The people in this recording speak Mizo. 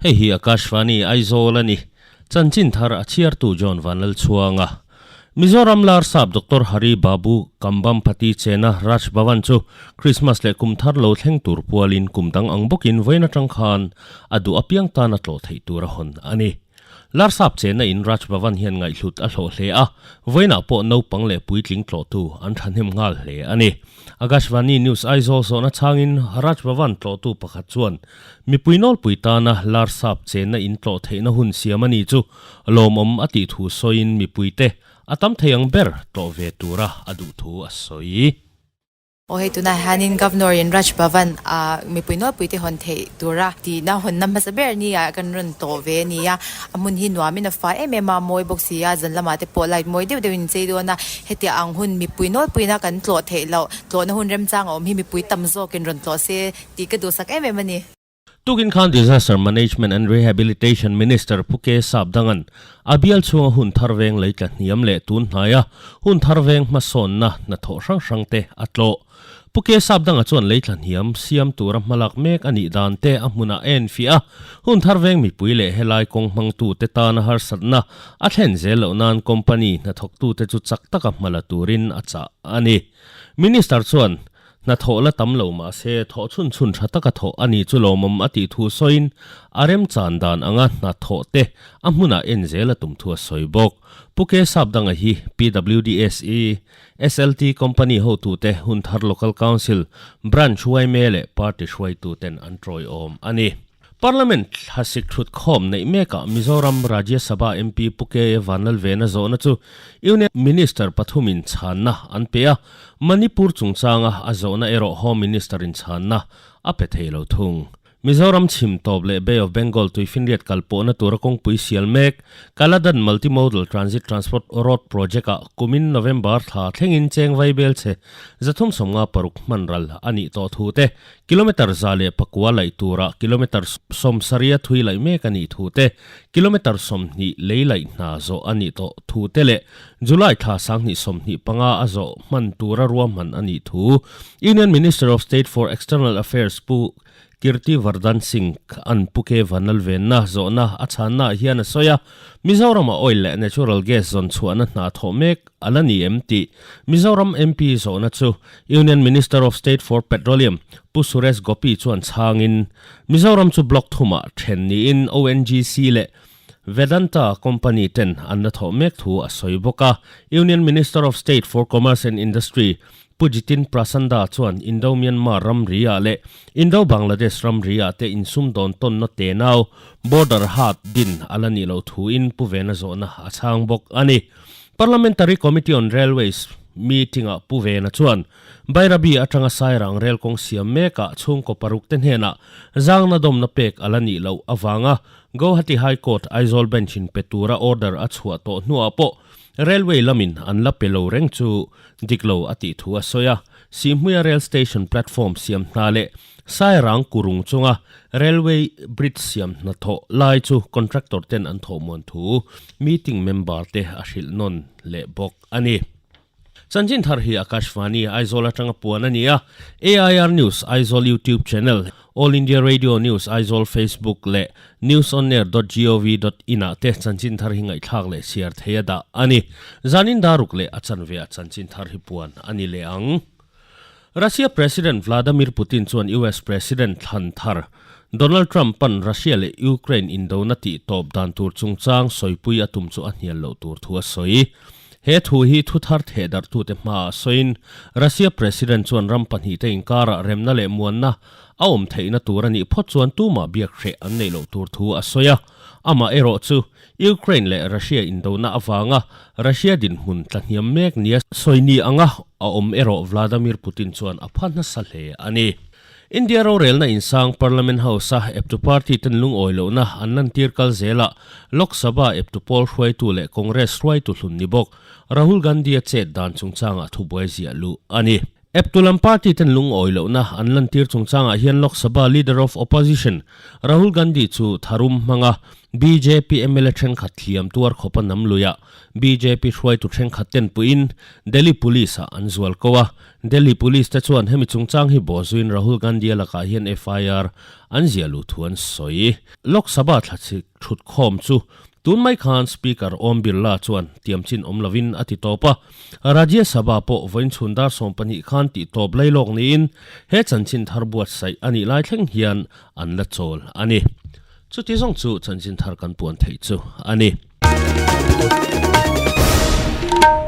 Hei hi Akashvani Aizawl a ni. Chanchin thar a chhiartu John Vanlalchhuanga. Mizoram Larsap Doctor Hari Babu Kambhampati chena Raj Bhavan chu Christmas leh kum thar lo thleng tur pualin kum dang ang bawkin vawiin atang khan a duh apiang tan a tlawh theih tur a hawn a ni. Larsap chenna in Raj Bhavan hian ngaihhlut a hlawh hle a, vawiinah pawh naupang leh puitling tlawhtu an thahnem nghal hle a ni. Akashvani News Aizawl zawhna chhangin Raj Bhavan tlawhtu pakhat chuan mipui nawlpui tana Larsap chenna in tlawh theihna hun siam a ni chu lawmawm a tih thu sawiin mipuite a tam thei ang ber tlawh ve tura a duh thu a sawi. Aw hei tunah hianin Governor in Raj Bhavan ah mipui nawlpui te hawn theih tura tihna hawnna hmasa ber ni ah kan rawn tawh ve a ni a, a hmun hi nuamin a fai em em a, mawi bawk si a, zan lamah te pawh light mawi deuh deuhin an chei dawn a, hetiang ang hun mipui nawlpuina kan tlawh theih loh, tlawhna hun remchang a awm hi mipui tam zawkin rawn tlawh se tih ka duhsak em em a ni. Tukin khan Disaster Management and Rehabilitation Minister Pu K Sapdanga'n a bial chhunga hun thar veng lei tla hniam leh tun hnaia hun thar veng hmasawnna hnathawh hrang hrang te a tlawh. Pu K Sapdanga chuan lei tla hniam siam tura hmalak mek a nih dan te a hmunah a enfiah a, hun thar veng mipui leh helai kawng hmangtute tana harsatna a thlen zel loh nan company hnathawktute chu chak taka hmala turin a chah a ni. Minister chuan Hna thawh la tam lo mah se, thawh chhun chhun tha taka thawh a ni chu lawmawm a tih thu sawiin a remchan dan anga hna thawh te a hmunah en zel a tum thu a sawi bawk. Pu K Sapdanga hi PWDSE, SLT Company hotute Hunthar Local Council Branch yma leh Party hruaituten an tawiawm a ni. Parliament thlasik thut khawm neih mekah Mizoram Rajya Sabha MP Pu KA Vanlalvena zawhna chu Union Minister pathumin chhanna an pe a, Manipur chungchanga a zawhna erawh Home Minister in chhanna a pe thei lo thung. Mizoram chhim tawp leh Bay of Bengal tuifinriat kal pawhna tura kawngpui sial mek Kaladan Multimodal Transit Transport Road Project-ah kumin November thla thlengin cheng vaibel chhe 356 hman ral a nih tawh thu te Kilometre 109 laih turah kilometre 70 thui laih mek a nih thu te, kilometre 20 lei laih hna zawh a nih tawh thu te leh July thla 2025 a zawh hman tura ruahman a nih thu Union Minister of State for External Affairs Pu Kirti Vardhan Singh an Pu K Vanlalvenna zawhna a chhannaah hian a sawi a, Mizoram-a oil leh natural gas zawn chhuahna hna thawh mek a la ni em tih Mizoram MP zawhna chu Union Minister of State for Petroleum Pu Suresh Gopi chuan chhangin Mizoram chu block thumah then niin ONGC leh Vedanta company ten an la thawh mek thu a sawi bawk a. Union Minister of State for Commerce and Industry Pu Jitin Prasanda chuan Indo-Myanmar ramri-ah leh Indo-Bangladesh ramri-ah te insumdawn tawnna tenau border haat din a la nih loh thuin Pu Vena zawhna a chhang bawk a ni. Parliamentary Committee on Railways meeting-ah Pu Vena chuan Bairabi atanga Sairang rel kawng siam mekah chhungkaw paruk te hnenah zangna dawmna pek a la nih loh avanga Guwahati High Court Aizawl Bench in pe tura order a chhuah tawh hnuah pawh Railway lamin an la pe lo reng chu dik lo a tih thu a sawi a. Sihhmuia Rail Station platform siam hna leh Sairang kurung chunga Railway Bridge siam hnathawh lai chu contractor ten an thawh muan thu meeting member te a hrilh nawn leh bawk a ni. Chanchin thar hi Akashvani Aizawl atanga puan a ni a, AIR News Aizawl YouTube channel, All India Radio News Aizawl Facebook leh newsonair.gov.in ah te chanchin thar hi ngaihthlak leh chhiar thei a dah a ni. Zanin daruk leh a chanve ah chanchin thar hi puan a ni leh ang. Russia President Vladimir Putin chuan US President thlan thar Donald Trump pan Russia leh Ukraine indona tih tawp dan tur chungchang sawipui a tum chu a hnial loh tur thu a sawi. He thu hi thu thar thehdarhtute hmaah sawiin Russia President chuan ram pahnihte inkarah remna leh muanna a awm theihna tur a nih phawt chuan tumah biak hreh an neih loh tur thu a sawi a. Amah erawh chu Ukraine leh Russia indona avanga Russia dinhmun tlahniam mek nia sawi ni anga a awm erawh Vladimir Putin chuan a pha nasa hle a ni. India rorelna insang Parliament House-a eptu party ten lungawi lohna an lantir kal zelah Lok Sabha eptu pawl hruaitu leh Congress hruaitu hlun ni bawk Rahul Gandhi-a chet dan chungchangah thubuai ziah luh a ni. Eptu lam party ten lungawi lohna an lantir chungchangah hian Lok Sabha Leader of Opposition Rahul Gandhi chu tharum hmanga bjp mla thenkhat hliam tuar khawpa nam luiah bjp hruaitu thenkhat ten puiin Delhi Police ah an zual ko a. Delhi Police te chuan hemi chungchang hi bawhzuiin Rahul Gandhi a lakah hian FIR an ziah luh thu an sawi. Lok Sabha thlachhik thutkhawm chu tun mai khan Speaker Om Birla chuan tiamchin awm lovin a ti tawp a. Rajya Sabha pawh vawiin chhun dar 12 khan tih tawp lai lawk niin he chanchin thar buatsaih a nih lai thleng hian an la chawl a ni. Chuti zawng chu chanchin thar kan puan theih chu a ni.